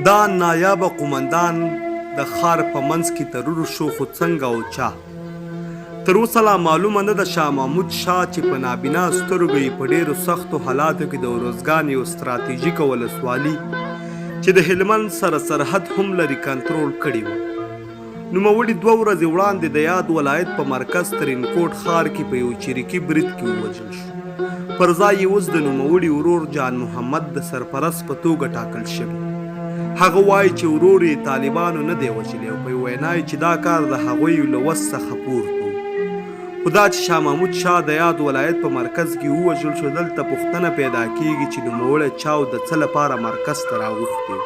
دا نایابه قومندان د ښار په منځ کې ترور شو، خو څنګه او چا؟ تر اوسه لا معلومه نه ده. شاه محمود شاه چې په نابینا سترګو یې په ډېرو سختو حالاتو کې د ارزګان یو ستراتیژیکه ولسوالي چې د هلمند سره سرحد هم لري کنترول کړې وه. نوموړي دوه ورځې وړاندې د یاد ولایت په مرکز ترینکوټ ښار کې په یو چریکي برید کې ووژل شو. پر ځای یې اوس د نوموړي ورور جان محمد د سرپرست په توګه ټاکل شوی. هغه وايي چې ورور یې طالبانو نه دی وژلی او په وینا یې چې دا کار د هغوی له وس څخه پورته و. خو دا چې شاه محمود شاه د یاد ولایت په مرکز کې ووژل شو، دلته پوښتنه پیدا کېږي چې نوموړی چا او د څه لپاره مرکز ته راغوښتی و؟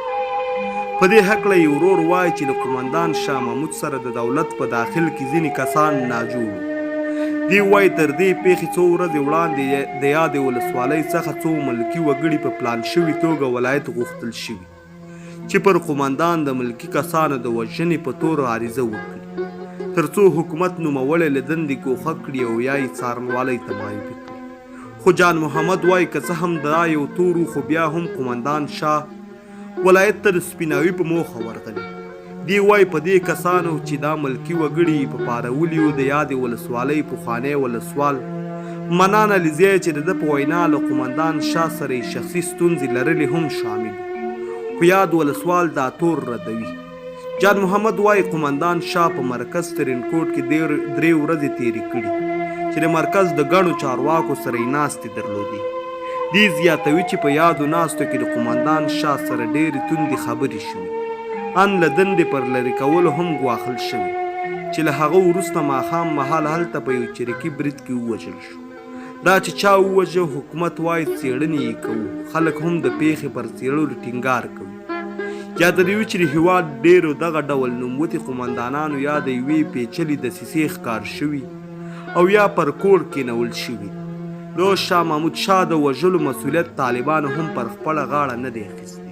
په دې هکله یې ورور وايي چې له قومندان شاه محمود سره د دولت په داخل کې ځینې کسان ناجوړ وو. دی وايي تر دې پېښې څو ورځې وړاندې د یادې ولسوالۍ څخه څو ملکي وګړي په پلان شوي توګه ولایت غوښتل شوي چې پر قومندان د ملکي کسانو د وژنې په تور عریضه وکړي تر څو حکومت نوموړی له دندې ګوښه کړي او یا یې څارنوالۍ ته معرفي کړي. خو جان محمد وايي که څه هم دا یو تور و خو بیا هم قومندان شاه ولایت ته د سپیناوي په موخه ورغلی. دی وايي په دې کسانو چې دا ملکي وګړي یې په پارولي وو د یادې ولسوالۍ پخوانی ولسوال منان علیزی چې د ده په وینا له قومندان شاه سره یې شخصي ستونزې لرلې هم شامل وو خو یاد ولسوال دا تور ردوي. جان محمد وايي قومندان شاه په مرکز ترینکوټ کې درې ورځې تېرې کړي چې د مرکز د ګڼو چارواکو سره یې ناستې درلودې. دی زیاتوي چې په یادو ناستو کې د قومندان شاه سره ډېرې توندې خبرې شوي، ان له دندې پر لرې کولو هم ګواښل شوی چې له هغه وروسته ماښام مهال هلته په یو چریکي برید کې ووژل شو. دا چې چا ووژه، حکومت وايي څېړنې یې کوو، خلک هم د پېښې پر څېړلو ټینګار کوي. یاده دې وي چې د هېواد ډېرو دغه ډول نوموتي قومندانانو یا د یوې پېچلې دسیسې ښکار شوي او یا پر کور کېنول شوي دي. د شاه محمود شاه د وژلو مسوولیت طالبانو هم پر خپله غاړه نه دی اخیستی.